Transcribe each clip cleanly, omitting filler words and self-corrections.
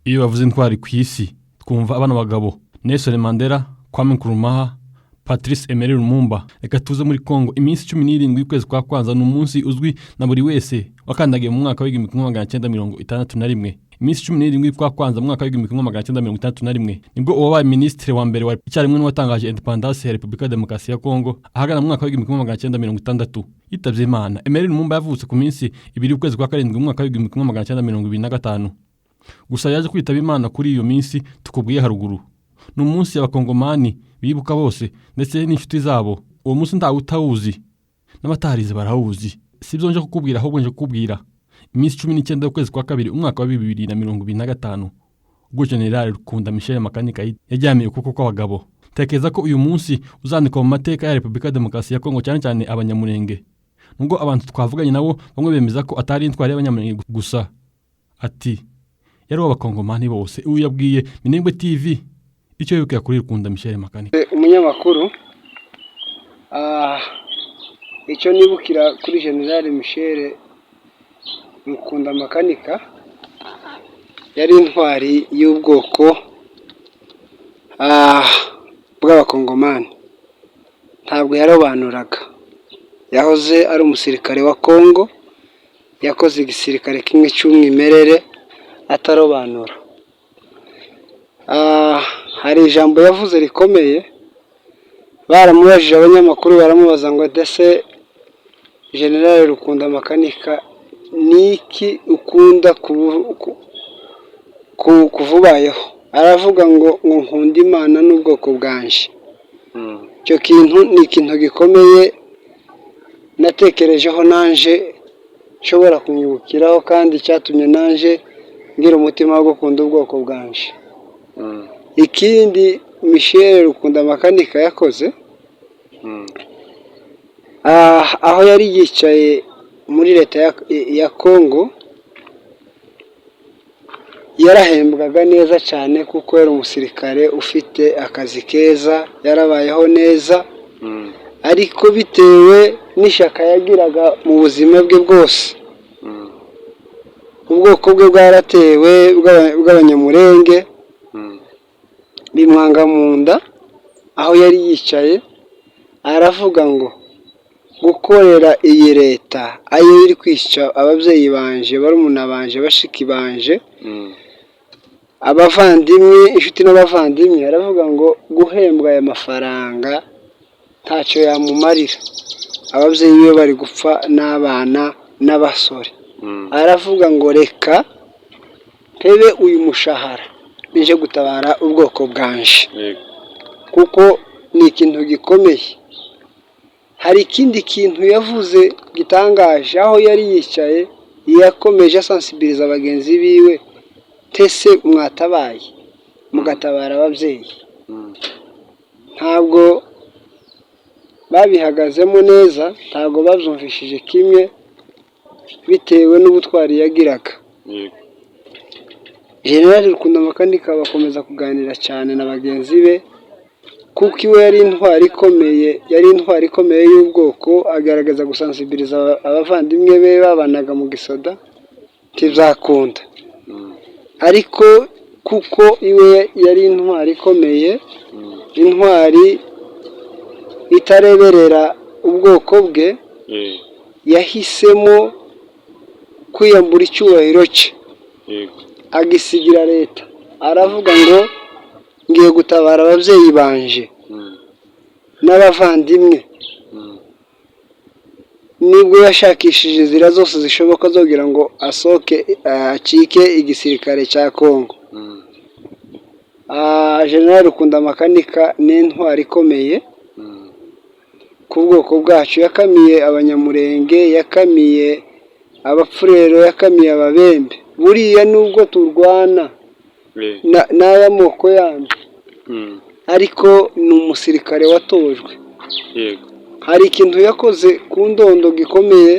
Iyo bavuze intwari ku isi, twumva abana bagabo Nelson Mandela, Kwame Nkrumah, Patrice Emery Lumumba. Reka tuze muri Congo. Iminsi 17 y'ukwezi kwa kwanza ni umunsi uzwi na buri wese wakandagiye mu mwaka w'1961. Iminsi 17 y'ukwa kwanza mu mwaka w'1961 nibwo uwabaye minisitiri wa mbere wa icyarimwe n'uwatangaje indépendance ya Repubulika ya Demokarasi ya Congo ahagana mu mwaka w'1960 yitabye Imana. Emery Lumumba yavutse ku minsi 2 y'ukwezi kwa karindwi mu mwaka w'1925, gusa yaje kwitaba Imana kuri iyo minsi tukubwiye haruguru. Ni umunsi Abakongomani bibuka bose ndetse n'inshuti zabo. Uwo munsi ntawe utawuzi, n'abatarize barawuzi. Si byo nje kukubwira, ahubwo nje kukubwira iminsi 19 y'ukwezi kwa kabiri umwaka wa 2025, ubwo General Rukunda Michel Makanika yajyamiye ukuboko kw'abagabo. Tekereza ko uyu munsi uzandikwa mu mateka ya Repubulika ya Demokarasi ya Kongo, cyane cyane Abanyamurenge, nubwo abantu twavuganye nabo bamwe bemeza ko atari intwari y'Abanyamurenge gusa, ati yari uw'Abakongomani bose. Uyu yabwiye Minembwe TV icyo yibukira kuri Rukunda Michel Makanika. Umunyamakuru, icyo nibukira kuri General Michel Rukunda Makanika, yari intwari y'ubwoko bw'Abakongomani. Ntabwo yarobanuraga. Yahoze ari umusirikare wa Kongo, yakoze igisirikare kimwe cy'umwimerere atarobanura. Hari ijambo yavuze rikomeye. Baramubajije abanyamakuru, baramubaza ngo: "Ese General Rukunda Makanika, ni iki ukunda kuva ubayeho?" Aravuga ngo "Nkunda Imana n'ubwoko bwanje." Icyo kintu ni ikintu gikomeye natekerejeho, nanje nshobora kumwibukiraho, kandi cyatumye nanje ngira umutima wo gukunda ubwoko bwanje. Ikindi Michel Rukunda Makanika yakoze, aho yari yicaye muri leta ya Kongo, yarahembwaga neza cyane kuko yari umusirikare ufite akazi keza, yarabayeho neza. Ariko bitewe n'ishyaka yagiraga mu buzima bwe bwose, ubwoko bwe bwaratewe bw'Abanyamurenge, bimwanga mu nda. Aho yari yicaye aravuga ngo: "Gukorera iyi leta ayo iri kwica ababyeyi banje, barumuna banje, bashiki banje, abavandimwe, inshuti n'abavandimwe," aravuga ngo guhembwa aya mafaranga ntacyo yamumarira, ababyeyi be bari gupfa n'abana n'abasore. Aravuga ngo: "Reka mpebe uyu mushahara nije gutabara ubwoko bwanje," kuko ni ikintu gikomeye. Hari ikindi kintu yavuze gitangaje. Aho yari yicaye yakomeje asansibiriza bagenzi biwe: "Tese mwatabaye mugatabara ababyeyi?" Ntabwo babihagazemo neza, ntabwo babyumvishije kimwe bitewe n'ubutwari yagiraga. General Rukunda Makanika bakomeza kuganira cyane na bagenzi be, kuko iwe yari intwari ikomeye, yari intwari ikomeye y'ubwoko. Agaragaza gusansibiriza abavandimwe be babanaga mu gisoda, ntibyakunda. Ariko kuko iwe yari intwari ikomeye, intwari itareberera ubwoko bwe, yahisemo kwiyambura icyubahiro cye, agisigira leta. Aravuga ngo: "Ngiye gutabara ababyeyi banje n'abavandimwe." Nibwo yashakishije inzira zose zishoboka zo kugira ngo asohoke, acike igisirikare cya Kongo. General Rukunda Makanika ni intwari ikomeye ku bwoko bwacu. Yakamiye Abanyamurenge, yakamiye Abapfurero, yakamiye Ababembe. Buriya nubwo turwana n'aya moko yandi, ariko ni umusirikare watojwe. Hari ikintu yakoze ku Ndondo gikomeye,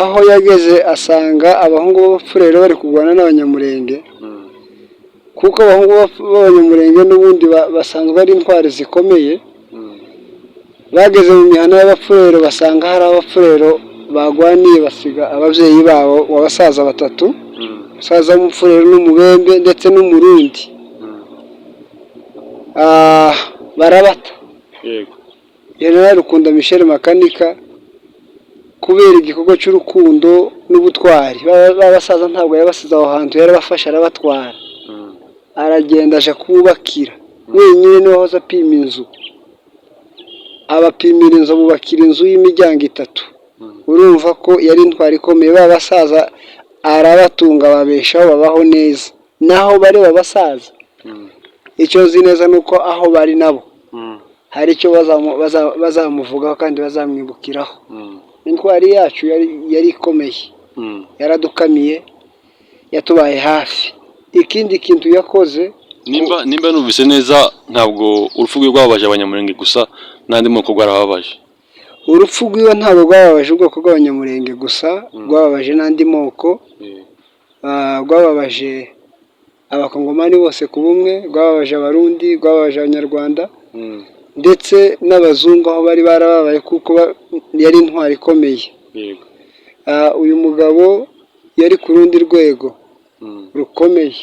aho yageze asanga abahungu b'Abapfurero bari kurwana n'Abanyamurenge, kuko abahungu b'Abanyamurenge n'ubundi basanzwe ari intwari zikomeye. Bageze mu mihana y'Abapfurero basanga hari Abapfurero bagwaniye, basiga ababyeyi babo, abasaza batatu. Umusaza w'Umupfurero n'Umubembe ndetse n'Umurundi. Barabata. General Rukunda Michel Makanika, kubera igikorwa cy'urukundo n'ubutwari, ba basaza ntabwo yabasize aho hantu, yarabafashe arabatwara, aragenda aja kububakira. Wenyine niwe wahoze apima inzu, abapimira inzu, abubakira inzu y'imiryango itatu. Urumva ko yari intwari ikomeye. Ba basaza arabatunga, babeshaho, babaho neza. Naho bari babasaza, icyo nzi neza ni uko aho bari nabo hari icyo bazamuvugaho kandi bazamwibukiraho. Intwari yacu yari ikomeye, yaradukamiye, yatubaye hafi. Ikindi kintu yakoze, Nimba numvise neza, ntabwo urupfu rwe rwababaje Abanyamurenge gusa, n'andi moko rwarababaje. Urupfu rwiwe ntabwo rwababaje ubwoko bw'Abanyamurenge gusa, rwababaje n'andi moko. Rwababaje Abakongomani bose ku bumwe, rwababaje Abarundi, rwababaje Abanyarwanda, ndetse n'abazungu aho bari barababaye, kuko yari intwari ikomeye. Uyu mugabo yari ku rundi rwego rukomeye,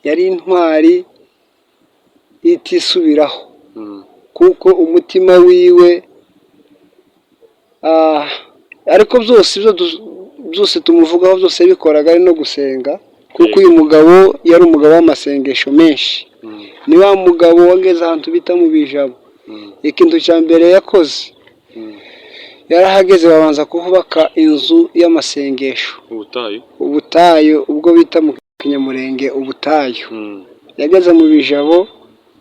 yari intwari itisubiraho, kuko umutima wiwe, ariko byose ibyo byose tumuvugaho, byose yabikoraga ari no gusenga, kuko uyu mugabo yari umugabo w'amasengesho menshi. Ni wa mugabo wageze ahantu bita mu Bijabo. Ikintu cya mbere yakoze, yarahageze babanza kuhubaka inzu y'amasengesho. Ubutayu. Ubutayu, ubwo bita mu Kinyamurenge ubutayu. Yageze mu Bijabo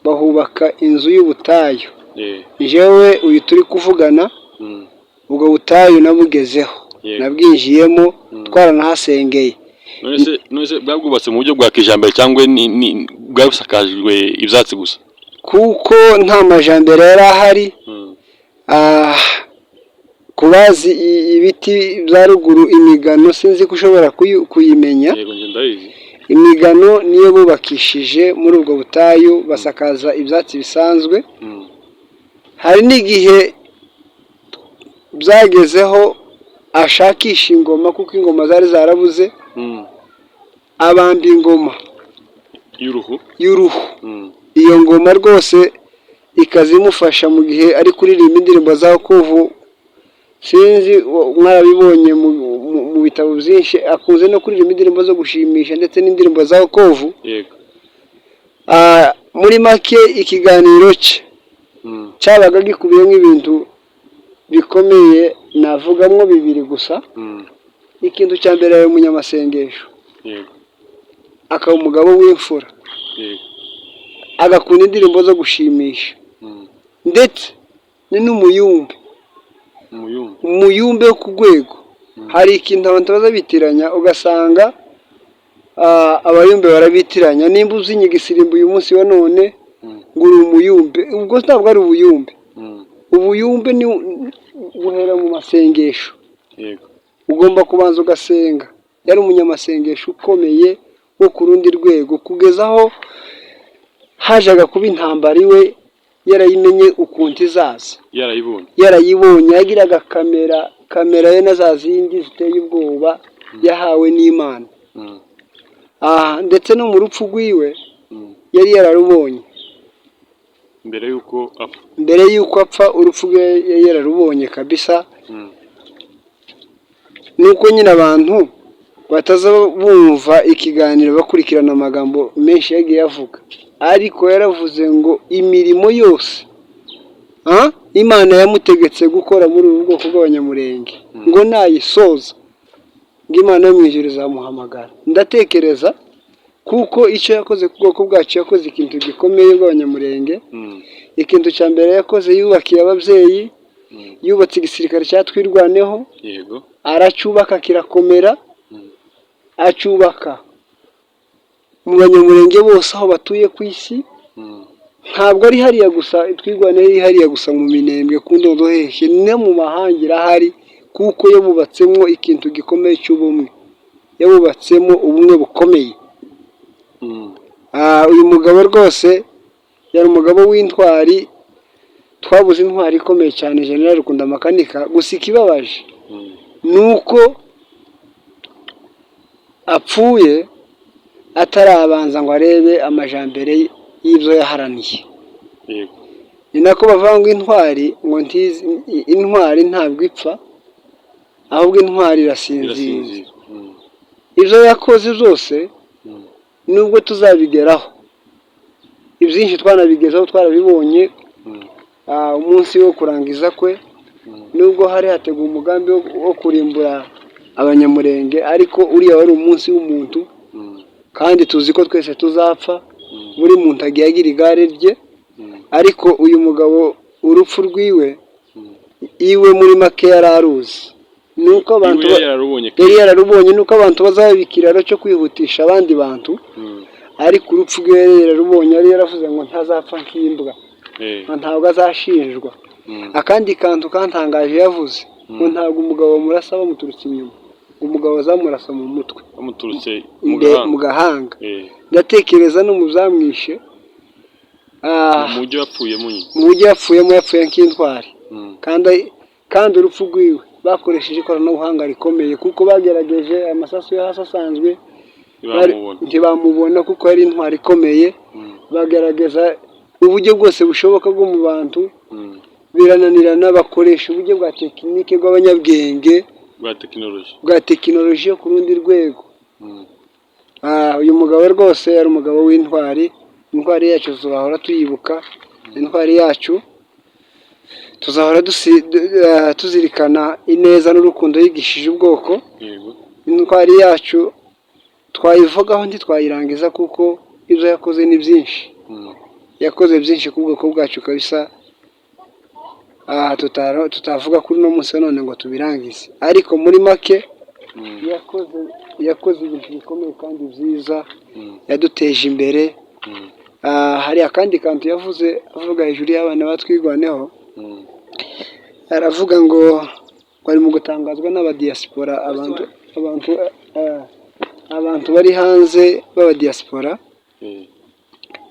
bahubaka inzu y'ubutayu. Njyewe uyu turi kuvugana, ubwo butayu nabugezeho, nabwinjiyemo, twaranahasengeye. None se bwabwubatse mu buryo bwa kijambere cyangwa ni bwari busakajwe ibyatsi gusa? Kuko nta majambere yari ahari. Ku bazi ibiti bya ruguru, imigano, sinzi ko ushobora kuyimenya. Yego, njye ndayizi. Imigano niyo bubakishije muri ubwo butayu, basakaza ibyatsi bisanzwe. Hari n'igihe byagezeho ashakisha ingoma, kuko ingoma zari zarabuze, abamba ingoma y'uruhu. Y'uruhu. Iyo ngoma rwose ikaza imufasha mu gihe ari kuririmba indirimbo za kuvu. Sinzi mwarabibonye mu bitabo byinshi, akunze no kuririmba indirimbo zo gushimisha ndetse n'indirimbo za kovu. Muri make, ikiganiro cye cyabaga gikubiyemo ibintu bikomeye, navugamwo bibiri gusa. Ikintu cya mbere, yari umunyamasengesho, akaba umugabo w'imfura, agakunda indirimbo zo gushimisha, ndetse ni n'umuyumbe. Umuyumbe. Umuyumbe wo ku rwego. Hari ikintu abantu baza bitiranya, ugasanga abayumbe barabitiranya. Nimba uzi inyigisirimbo uyu munsi wa none, ngo uri umuyumbe, ubwo ntabwo ari ubuyumbe. Ubuyumbe ni buhera mu masengesho. Ugomba kubanza ugasenga. Yari umunyamasengesho ukomeye wo ku rundi rwego, kugeza aho hajaga kuba intambara iwe yarayimenye ukuntu izaza. Yarayibonye. Yarayibonye. Yagiraga kamera ye na za zindi ziteye ubwoba yahawe n'Imana. Ndetse no mu rupfu rwiwe yari yararubonye. Mbere y'uko apfa. Mbere y'uko apfa, urupfu rwe yari yararubonye kabisa. Nuko nyine abantu bataza bumva ikiganiro bakurikirana amagambo menshi yagiye avuga, ariko yaravuze ngo imirimo yose Imana yamutegetse gukora muri ubu bwoko bw'Abanyamurenge, ngo nayisoza, ngo Imana yo mu ijuru izamuhamagara. Ndatekereza kuko icyo yakoze ku bwoko bwacu, yakoze ikintu gikomeye bw'Abanyamurenge. Ikintu cya mbere yakoze, yubakiye ababyeyi, yubatse igisirikare cya Twirwaneho, aracyubaka kirakomera, acyubaka mu Banyamurenge bose aho batuye ku isi. Ntabwo ari hariya gusa, Twirwaneho iri hariya gusa mu Minembwe ku Ndondo hehe, no mu mahanga irahari, kuko yabubatsemo ikintu gikomeye cy'ubumwe, yabubatsemo ubumwe bukomeye. Uyu mugabo rwose yari umugabo w'intwari. Twabuze intwari ikomeye cyane, General Rukunda Makanika. Gusa ikibabaje ni uko Apfuye atarabanza ngo arebe amajambere y'ibyo yaharaniye. Ni nako bavuga ngo intwari, ngo ntizi intwari ntabwo ipfa, ahubwo intwari irasinzira. Irasinzira. Ibyo yakoze byose, nubwo tuzabigeraho, ibyinshi twanabigezeho, twarabibonye. Umunsi wo kurangiza kwe, nubwo hari hateguwe umugambi wo kurimbura Abanyamurenge, ariko uriya wari umunsi w'umuntu, kandi tuzi ko twese tuzapfa. Buri muntu agiye agira igare rye. Ariko uyu mugabo, urupfu rwiwe, iwe muri make yari aruzi, ni uko abantu Iwe yari yararubonye. Yari yararubonye, ni uko abantu bazaba ikiraro cyo kwihutisha abandi bantu. Ariko urupfu rwe yari yararubonye, yari yaravuze ngo ntazapfa nk'imbwa, ngo ntabwo azashinjwa. Akandi kantu kantangaje yavuze ngo ntabwo umugabo bamurasa bamuturutse inyuma, ngo umugabo azamurasa mu mutwe. Bamuturutse mu mu gahanga. Gahanga. Ndatekereza no mu byamwishe, mu buryo yapfuyemo nyine. Mu buryo yapfuyemo, yapfuye nk'intwari. Kandi urupfu rwiwe bakoresheje ikoranabuhanga rikomeye, kuko bagerageje amasasu yo hasi asanzwe, ntibamubona. Ntibamubona, kuko yari intwari ikomeye. Bagerageza uburyo bwose bushoboka bwo mu bantu, birananirana, bakoresha uburyo bwa tekinike bw'abanyabwenge, bwa tekinoloji. Bwa tekinoloji yo ku rundi rwego. Uyu mugabo rwose yari umugabo w'intwari. Intwari yacu tuzahora tuyibuka, intwari yacu tuzahora tuzirikana ineza n'urukundo yigishije ubwoko. Intwari yacu twayivugaho ntitwayirangiza, kuko ibyo yakoze ni byinshi. Yakoze byinshi ku bwoko bwacu kabisa, tutavuga kuri uno munsi wa none ngo tubirangize, ariko muri make yakoze ibintu bikomeye kandi byiza, yaduteje imbere. Hari akandi kantu yavuze, avuga hejuru y'abana batwigwaneho. Aravuga ngo bari mu gutangazwa n'abadiyasipora, abantu bari hanze b'abadiyasipora,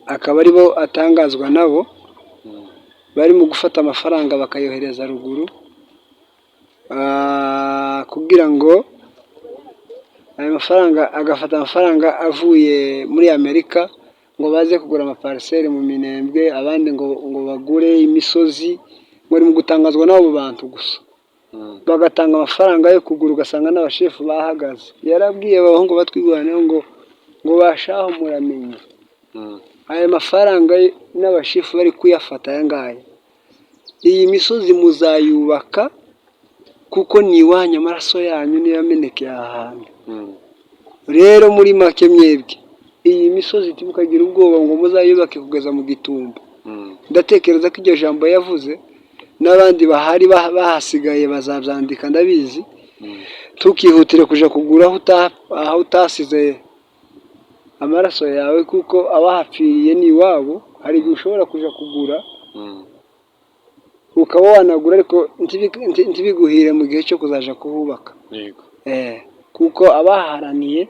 akaba aribo atangazwa nabo, bari mu gufata amafaranga bakayohereza ruguru, kugira ngo ayo mafaranga, agafata amafaranga avuye muri Amerika ngo baze kugura amapariseri mu Minembwe, abandi ngo bagure imisozi. Ngo ari mu gutangazwa n'abo bantu gusa, bagatanga amafaranga yo kugura, ugasanga n'abashefu bahagaze. Yarabwiye abahungu batwigwaneho ngo bashaho muramenye, aya mafaranga n'abashefu bari kuyafata aya ngaya, iyi misozi muzayubaka, kuko ni iwanyu, amaraso yanyu niyo yamenekeye aha hantu. Rero muri make, mwebwe iyi misozi ntimukagire ubwoba ngo muzayubake kugeza mu gitumba. Ndatekereza ko iryo jambo yavuze n'abandi bahari bahasigaye bazabyandika, ndabizi. Ntukihutire kujya kugura aho utasize amaraso yawe, kuko abahapfiriye ni iwabo. Hari igihe ushobora kujya kugura, ukaba wanagura, ariko ntibiguhire mu gihe cyo kuzaja kuhubaka. Kuko abaharaniye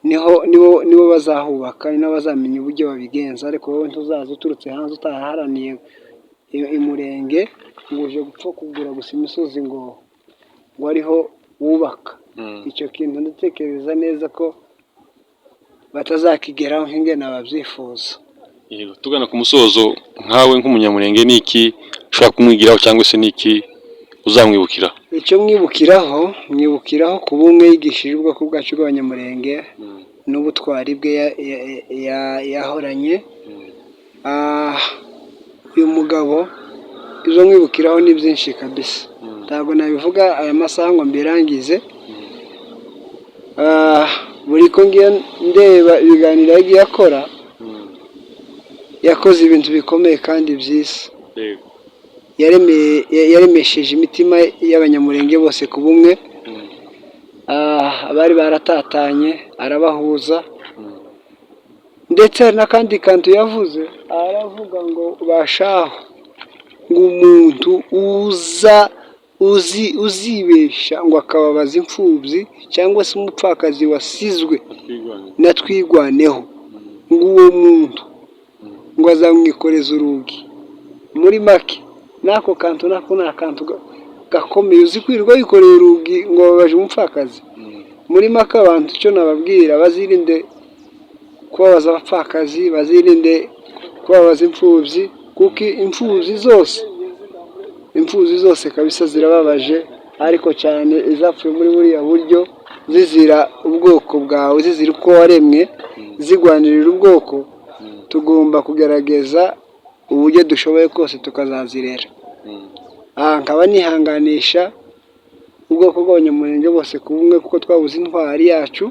niho nibo bazahubaka, ni nabo bazamenya uburyo babigenza. Ariko wowe ntuzaza uturutse hanze utahaharaniye imurenge ngo uje gupfa kugura gusa imisozi ngo ariho wubaka. Icyo kintu ndatekereza neza ko batazakigeraho nk'ingene babyifuza. Yego, tugana ku musozo, nkawe nk'umunyamurenge, ni iki ushobora kumwigiraho, cyangwa se ni iki uzamwibukira? Icyo mwibukiraho, mwibukiraho ku bumwe yigishije ubwoko bwacu bw'Abanyamurenge n'ubutwari bwe yahoranye. Uyu mugabo ibyo mwibukiraho ni byinshi kabisa, ntabwo nabivuga aya masaha ngo mbirangize. Buri ko ngiye ndeba ibiganiro yagiye akora, yakoze ibintu bikomeye kandi byiza. Yaremesheje imitima y'Abanyamurenge bose ku bumwe. Abari baratatanye arabahuza. Ndetse hari n'akandi kantu yavuze, aravuga ngo bashaho, ngo umuntu uza uzi uzibesha ngo akababaza imfubyi cyangwa se umupfakazi wasizwe na Twigwaneho, ngo uwo muntu ngo azamwikoreza urugi. Muri make, n'ako kantu nako ni akantu gakomeye. Uzi kwirirwa wikoreye urugi ngo babaje umupfakazi? Muri make, abantu icyo nababwira, bazirinde kubabaza abapfakazi, bazirinde kubabaza imfubyi, kuko imfubyi zose kabisa zirababaje, ariko cyane izapfuye muri buriya buryo, zizira ubwoko bwawe, zizira uko waremwe, zigwanirira ubwoko. Tugomba kugerageza uburyo dushoboye kose tukazazirera. Aha nkaba nihanganisha ubwoko bw'Abanyamurenge bose ku bumwe, kuko twabuze intwari yacu,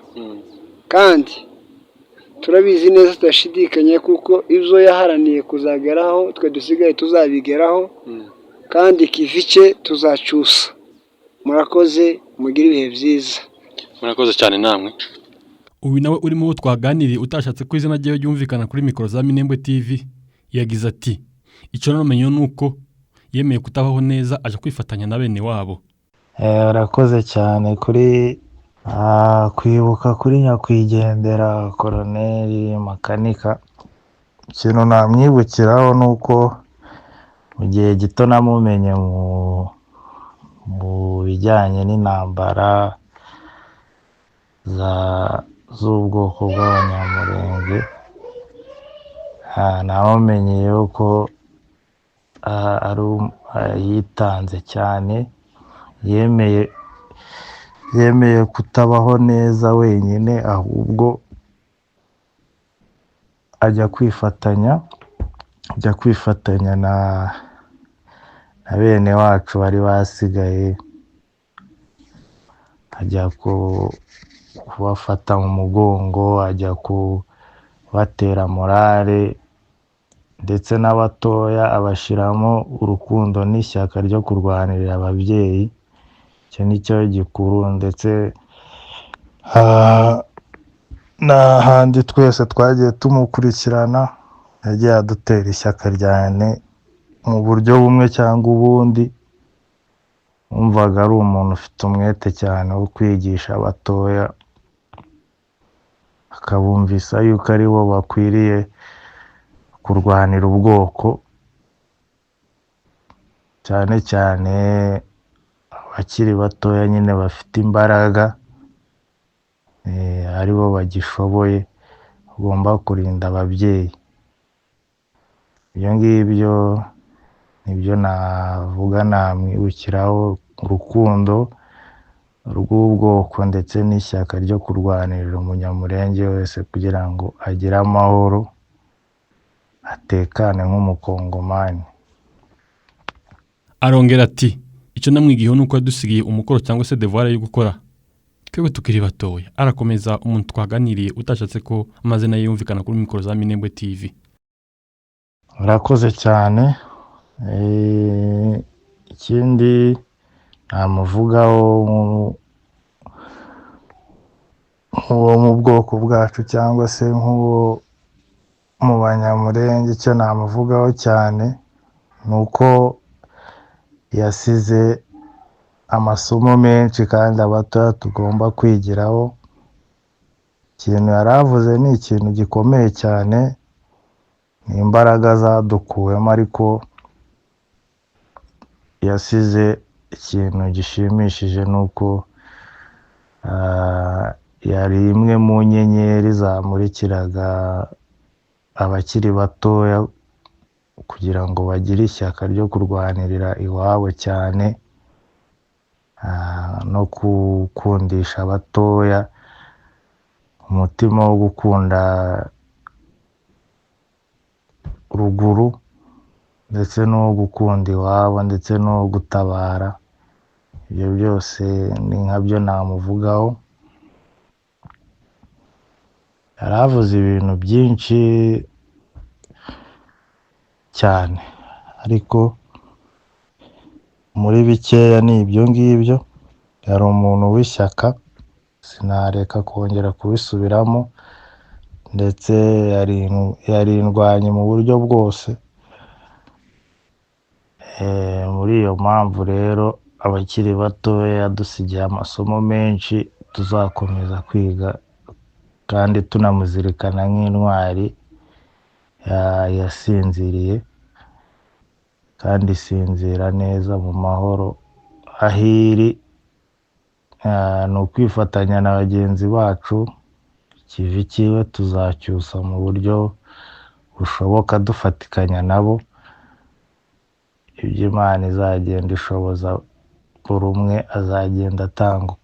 kandi turabizi neza tudashidikanya kuko ibyo yaharaniye kuzageraho, twe dusigaye tuzabigeraho, kandi ikivi cye tuzacyusa. Murakoze, mugire ibihe byiza. Murakoze cyane namwe. Uyu nawe urimo uwo twaganiriye, utashatse ko izina rye ryumvikana kuri mikoro za Minembwe TV, yagize ati: "Icyo namenye ni uko yemeye kutabaho neza, aje kwifatanya na bene wabo." Urakoze cyane kuri kwibuka kuri nyakwigendera Koroneri Makanika. Ikintu namwibukiraho ni uko mu gihe gito namumenye mu bijyanye n'intambara z'ubwoko bw'Abanyamurenge, namumenye yuko yitanze cyane, yemeye kutabaho neza wenyine, ahubwo ajya kwifatanya na bene wacu bari basigaye, ajya kubafata mu mugongo, ajya kubatera morale, ndetse n'abatoya abashyiramo urukundo n'ishyaka ryo kurwanirira ababyeyi. Icyo ni cyo gikuru. Ndetse n'ahandi twese twagiye tumukurikirana, yagiye adutera ishyaka cyane mu buryo bumwe cyangwa ubundi. Wumvaga ari umuntu ufite umwete cyane wo kwigisha abatoya, akabumvisa yuko ari bo bakwiriye kurwanira ubwoko, cyane cyane abakiri batoya nyine bafite imbaraga, aribo bagishoboye, bagomba kurinda ababyeyi. Ibyo ngibyo nibyo navuga namwibukiraho: urukundo rw'ubwoko ndetse n'ishyaka ryo kurwanirira Umunyamurenge wese kugira ngo agire amahoro, atekane nk'Umukongomani. Arongera ati: "Icyo namwigiyeho ni uko yadusigiye umukoro cyangwa se devoir yo gukora twebwe tukiri batoya." Arakomeza umuntu twaganiriye utashatse ko amazina ye yumvikana kuri mikoro za Minembwe TV. Murakoze cyane. Ikindi namuvugaho nk'uwo mu bwoko bwacu cyangwa se nk'uwo mu Banyamurenge, icyo namuvugaho cyane ni uko yasize amasomo menshi kandi abatoya tugomba kwigiraho. Ikintu yari avuze ni ikintu gikomeye cyane, ni imbaraga zadukuwemo, ariko yasize ikintu gishimishije, ni uko yari imwe mu nyenyeri zamurikiraga abakiri batoya kugira ngo bagire ishyaka ryo kurwanirira iwabo cyane, no gukundisha abatoya umutima wo gukunda ruguru, ndetse n'uwo gukunda iwabo, ndetse n'uwo gutabara. Ibyo byose ni nkabyo namuvugaho. Yari avuze ibintu byinshi cyane, ariko muri bikeya ni ibyo ngibyo. Yari umuntu w'ishyaka, sinareka kongera kubisubiramo, ndetse yari indwanyi mu buryo bwose. Muri iyo mpamvu rero, abakiri batoya yadusigiye amasomo menshi tuzakomeza kwiga, kandi tunamuzirikana nk'intwari yasinziriye, kandi isinzira neza mu mahoro aho iri. Ni ukwifatanya na bagenzi bacu, ikivi cyiwe tuzacyusa mu buryo bushoboka dufatikanya nabo, ibyo Imana izagenda ishoboza buri umwe azagenda atanga,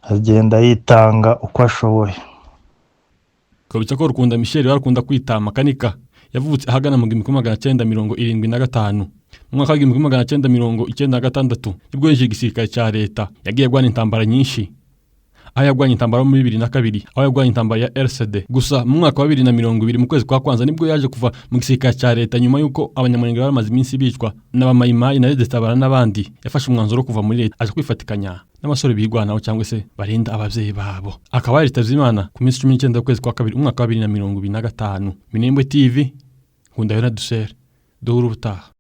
agenda yitanga uko ashoboye. Twabitsa ko Rukunda Michel barakunda kwita Makanika yavutse ahagana mu 1975. Mu mwaka wa 1996 nibwo yinjiye igisirikare cya leta. Yagiye agwana intambara nyinshi, aho yarwanye intambara muri 2002, aho yarwanye intambara ya RCD. Gusa mu mwaka wa 2020 mu kwezi kwa kwanza nibwo yaje kuva mu gisirikare cya leta, nyuma y'uko Abanyamurenge bamaze iminsi bicwa n'abamayimayi na Tabara n'abandi. Yafashe umwanzuro wo kuva muri leta, aje kwifatikanya n'abasore bigwanaho cyangwa se barinda ababyeyi babo. Akaba yaritavye Imana ku minsi 19 y'ukwezi kwa kabiri umwaka wa 2025. Minembwe TV, Nkunda Yona Dusere, duhura ubutaha.